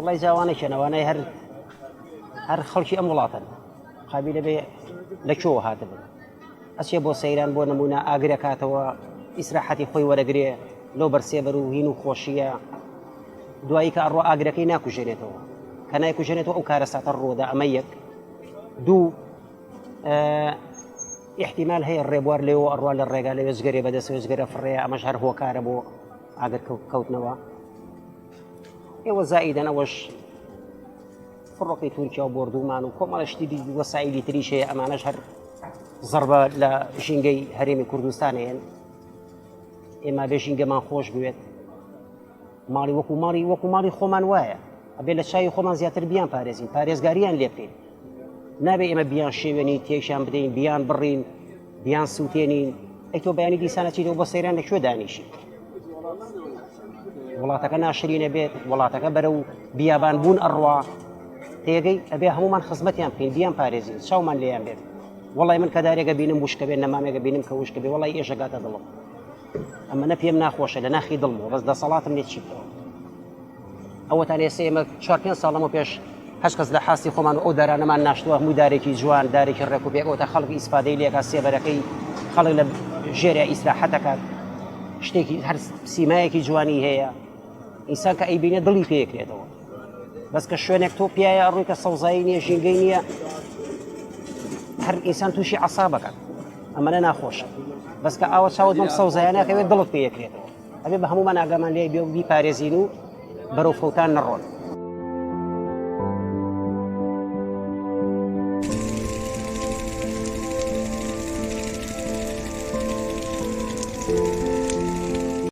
وڵی جاوانە کێن ئەوانەی هەر هەر خەڵکی ئەم وڵاتن قابیلە بێ لە کوێوە هاتبن ئەچێ بۆ سەیران بۆ نمونە ئاگرەکاتەوە ئیسراحەتی خۆی وەرەگرێ لەو بەرسێبەر و هین و خۆشیە دوایی کە ئەڕۆ ئاگرەکەی ناکوژێنێتەوە کە نایکوژێنێتەوە ئەو کارەساتە ڕوودا ئەمە یەک دوو احتیمال هەیە ڕێبوار لێەوە ئەڕوا لە ڕێگا لەوێ جگەرێ بەدەستەوە جگەرە فڕێ ئەمەش هەر هۆکارە بۆ ئاگر کەوتنەوە ئێوە زائیدەن ئەوەش فڕۆکەی تورکیا و بۆردومان و کۆمەڵە شتی دی وەسایلی تریش هەیە ئەمانەش هەر زڕبە لە ژینگەی هەرێمی کوردستان هەیەن ئێمە بێ ژینگەمان خۆش بوێت ماڵی وەکو ماڵی وەکو ماڵی خۆمان وایە ئەبێ لە چاوی خۆمان زیاتر بیان پارێزین پارێزگاریان لێ بکەین نابێ ئێمە بیان شێوێنین تێکیان بدەین بیان بڕین بیان سووتێنین ئەی تۆ بەیانی دیسانە چیتەوە بۆ سەیران لە کوێ دانیشی وڵاتەکە ناشرینە بێت وڵاتەکە بەرە و بیابان بوون ئەڕوا تێگەی ئەبێ هەمومان خزمەتیان بکەین بیان پارێزین چاومان لێیان بێت وڵی من کە دارێکە بینم وشکە بێت نەمامێکە بینم کە وشکە بێ وڵی ئێشەگاتە دڵم ئەمە نە پێم ناخۆشە لە ناخی دڵمەوە بەس دەسەڵاتم لێ چی بکەم ئەوەتان ئێستا ئێمە چوار پێنج ساڵ لەمە پێش هەشت کەس لە حاستی خۆمان و ئەو دارانەمان ناشتووە هەموو دارێکی جوان دارێکی ڕێک و پێک ئەوەتا خەڵک ئیسفادەی لێکا سێبەرەکەی خەڵک لە ژێرە ئیسراحەتەکات شتێکی هەر سیمایەکی جوانی هەیە ئینسان کە ئەیبینێ دڵی پێکرێتەوە بەس کە شوێنێک تۆ پیایە ڕووی کە سەوزایی نییە ژینگەی نییە هەر ئینسان تووشی عسابەکات ئەمەە ناخۆشە بەس کە ئاوە چاوت بەم سەوزایانەکەوێت دڵت پێکرێتەوە ئەبێ بە هەمومان ئاگامان لێ بێ و بیپارێزین و بەرەو فەوتان نەڕۆن.